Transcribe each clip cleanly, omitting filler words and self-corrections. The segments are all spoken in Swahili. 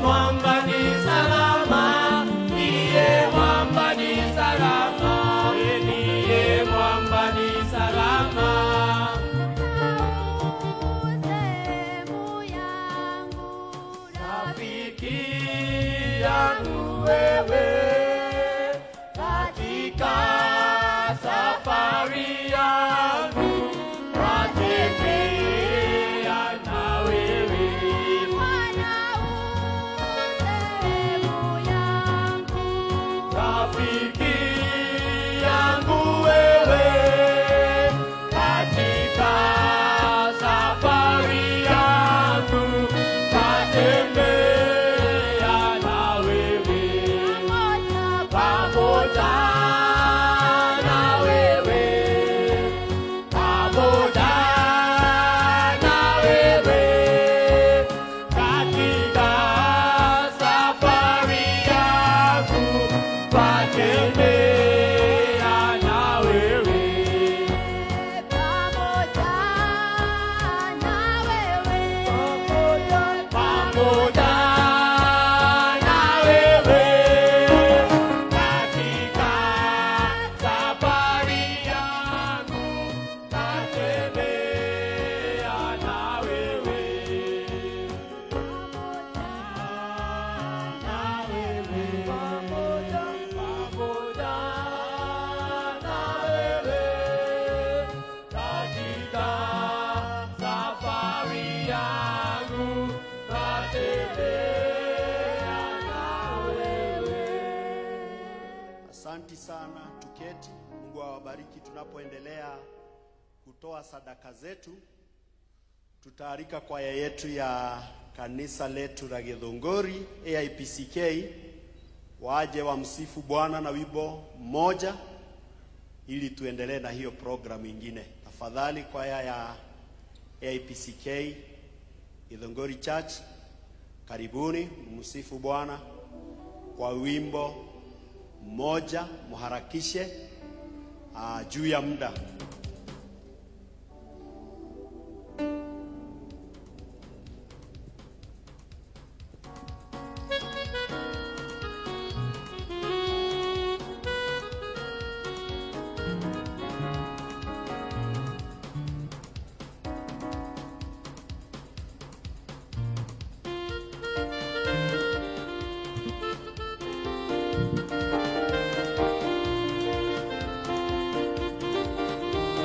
mwamba ni salama, ndiye mwamba ni salama, ndiye mwamba ni salama. Sehemu yangu, Rafiki yangu wewe, katika safari yangu natembea na wewe. Bwana u sehemu yangu, Rafiki yangu wewe, katika safari yangu natembea na wewe. pamoja Pamoja na wewe, pamoja na wewe, katika safari yangu twatembea na wewe. pamoja na wewe, Pamoja na wewe, katika safari yangu natembea na wewe. Na wewe, pamoja, pamoja na wewe, katika safari yangu natembea na wewe. Asanti sana, tuketi. Mungu awabariki. Tunapoendelea kutoa sadaka zetu, tutaarika kwaya yetu ya kanisa letu la Githunguri AIPCK waje wamsifu Bwana na wimbo mmoja, ili tuendelee na hiyo programu ingine. Tafadhali kwaya ya AIPCK Githunguri Church, karibuni msifu Bwana kwa wimbo mmoja, muharakishe juu ya muda. Thank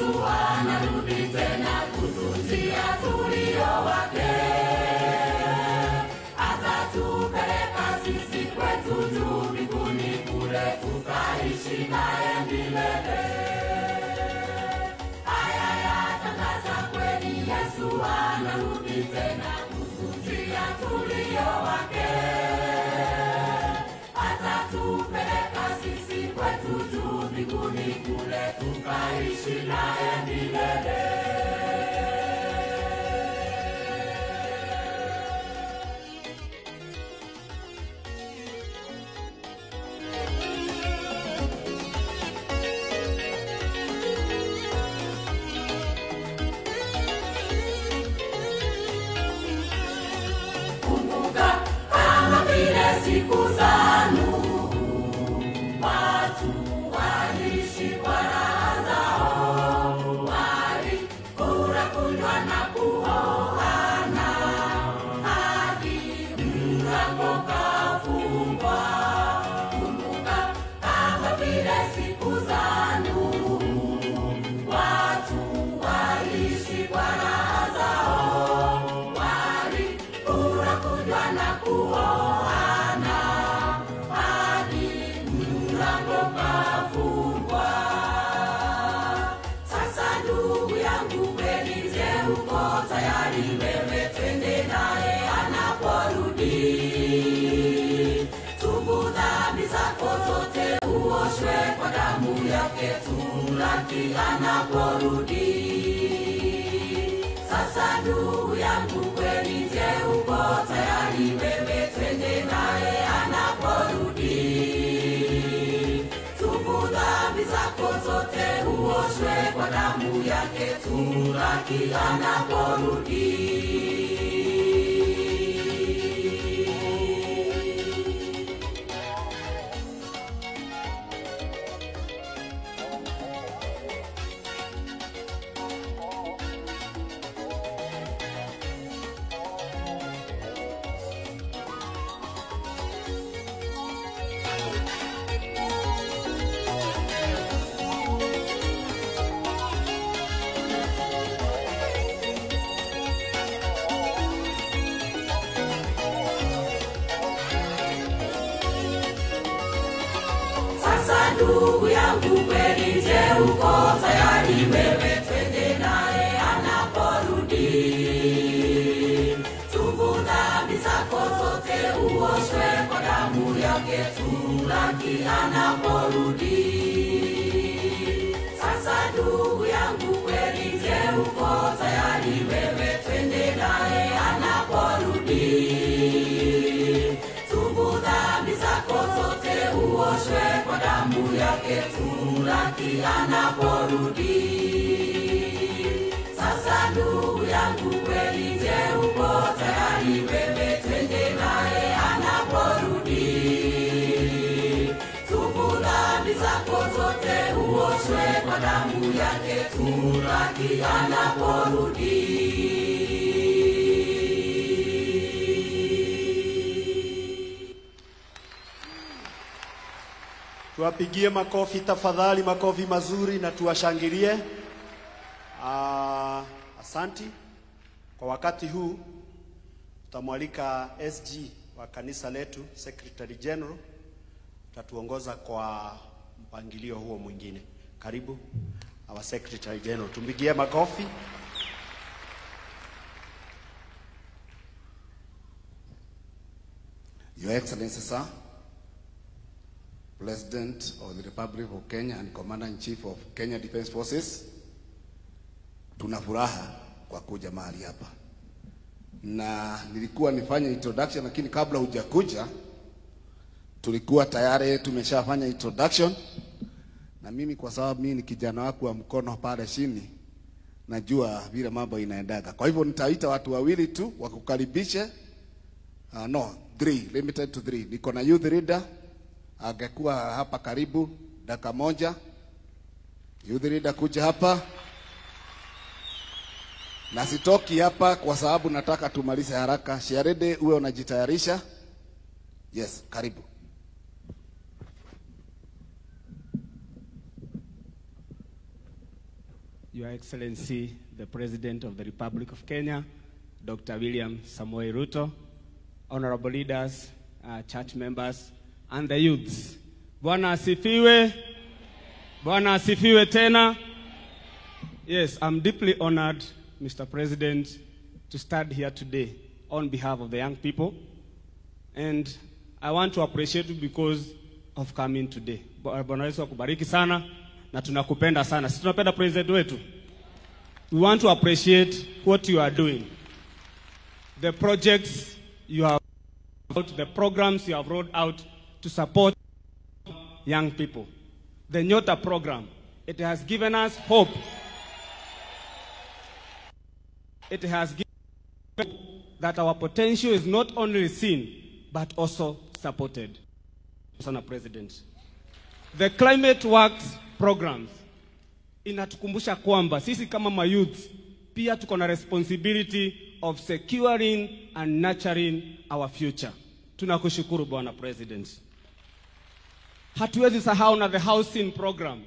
Yesu anarudi tena kututia tulio wake. Atatupeleka sisi kwetu juu mbinguni kule tukaishi naye milele. Haya yatangaza kweli Yesu anarudi tena kututia tulio wake. Atatupeleka sisi kwetu juu mbinguni kule tukaishi naye milele. Kumbuka kama vile siku za Nuhu, watu waliishi kwa raha zao, walikula, kunywa na kuoana hadi mlango kafungwa. Kumbuka kama vile siku za Nuhu, watu waliishi kwa raha zao, walikula, kunywa na kuoana hadi mlango kafungwa. Sasa ndugu yangu kweli, je, uko tayari wewe? Twende naye anaporudi. Tubu dhambi zako zote, uoshwe kwa damu yake, tumlaki anaporudi. Sasa ndugu yangu kweli, je, uko tayari wewe? Twende naye anaporudi. Tubu dhambi zako zote, uoshwe kwa damu yake, tumlaki anaporudi. Sasa ndugu yangu kweli, je, uko tayari wewe? Twende naye anaporudi. Tubu dhambi zako zote, uoshwe kwa damu yake, tumlaki anaporudi. Sasa ndugu yangu kweli, je, uko tayari wewe? Twende naye anaporudi. Tubu dhambi zako zote, uoshwe kwa damu yake, tumlaki anaporudi. Sasa ndugu yangu kweli, je, uko tayari wewe? Twende naye anaporudi. Tubu dhambi zako zote, uoshwe kwa damu yake, tumlaki anaporudi. Tuwapigie makofi tafadhali, makofi mazuri na tuwashangilie. Asanti. Kwa wakati huu tutamwalika SG wa kanisa letu, Secretary General, atatuongoza kwa mpangilio huo mwingine. Karibu our Secretary General. Tumpigie makofi. Your Excellency, sir, President of the Republic of Kenya and Commander-in-Chief of Kenya Defence Forces, tuna furaha kwa kuja mahali hapa. Na nilikuwa nifanye introduction, lakini kabla hujakuja tulikuwa tayari tumeshafanya introduction. Na mimi kwa sababu mimi ni kijana wako wa mkono pale chini, najua vile mambo inaendaga. Kwa hivyo nitaita watu wawili tu wakukaribishe. No, three, limited to three. Niko na youth leader angekuwa hapa karibu dakika moja. Youth leader kuja hapa. Na sitoki hapa kwa sababu nataka tumalize haraka. Sharede, uwe unajitayarisha. Yes, karibu. Your Excellency, the President of the Republic of Kenya, Dr. William Samoei Ruto, honorable leaders, church members, and the youths. Bwana asifiwe. Bwana asifiwe tena. Yes, I'm deeply honored, Mr. President, to stand here today on behalf of the young people. And I want to appreciate you because of coming today. Bwana Yesu akubariki sana na tunakupenda sana. Sisi tunapenda president wetu. We want to appreciate what you are doing. The projects you have out, the programs you have rolled out to support young people. The Nyota program, it has given us hope. It has given that our potential is not only seen, but also supported. Sana President. The Climate Works programs inatukumbusha kwamba sisi kama mayouth pia tuko na responsibility of securing and nurturing our future. Tunakushukuru Bwana President. Hatuwezi sahau na the housing program.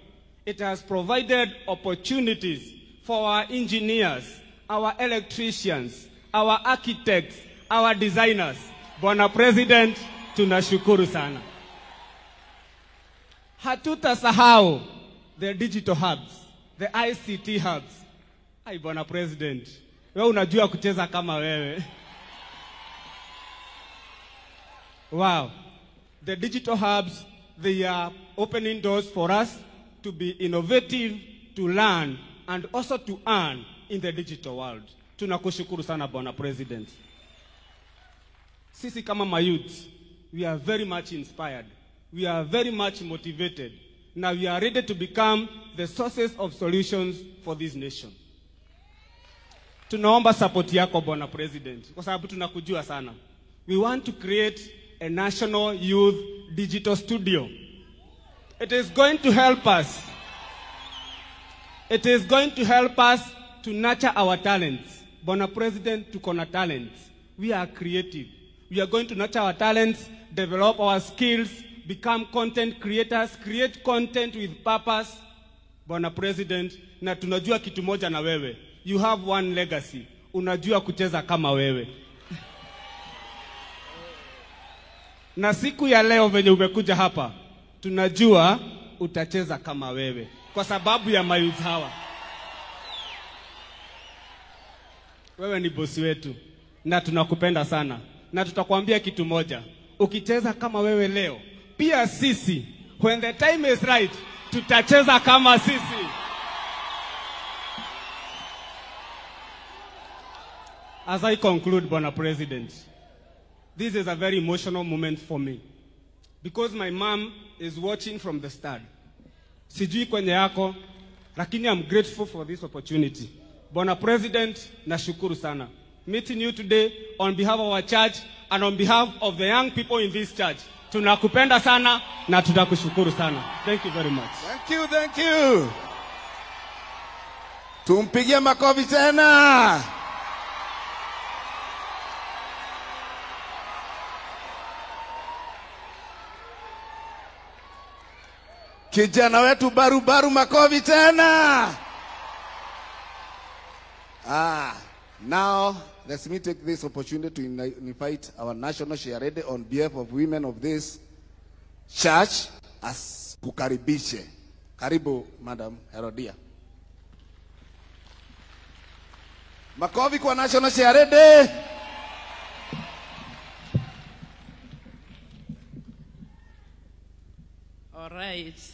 It has provided opportunities for our engineers, our electricians, our architects, our designers. Bwana President, tunashukuru sana. Hatutasahau the digital hubs, the ICT hubs. Ai Bwana President, wewe unajua kucheza kama wewe. Wow. The digital hubs, they are opening doors for us to be innovative, to learn, and also to earn in the digital world. Tunakushukuru sana Bwana President. Sisi kama mayouth, we are very much inspired. We are very much motivated. Now we are ready to become the sources of solutions for this nation. Tunaomba support yako Bwana President, kwa sababu tunakujua sana. We want to create a national youth digital studio. It is going to help us. It is going to help us to nurture our talents. Bwana President, tuko na talents. We are creative. We are going to nurture our talents, develop our skills, become content creators, create content with purpose. Bwana President, na tunajua kitu moja na wewe. You have one legacy. Unajua kucheza kama wewe. Na siku ya leo venye umekuja hapa, tunajua utacheza kama wewe kwa sababu ya mayouth hawa. Wewe ni bosi wetu na tunakupenda sana. Na tutakwambia kitu moja. Ukicheza kama wewe leo, pia sisi, when the time is right, tutacheza kama sisi. As I conclude, Bwana President, this is a very emotional moment for me because my mom is watching from the stand. Sijui kwenye yako, lakini I'm grateful for this opportunity. Bwana President, nashukuru sana. Meeting you today on behalf of our church and on behalf of the young people in this church. Tunakupenda sana na tunakushukuru sana. Thank you very much. Thank you, thank you. Tumpigie makofi tena. Kijana wetu barubaru, makofi tena. Now, let me take this opportunity to invite our national chairlady on behalf of women of this church as kukaribishe. Karibu, Madam Herodia. Makofi kwa national chairlady. All right.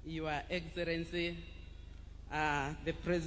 Your Excellency, the President.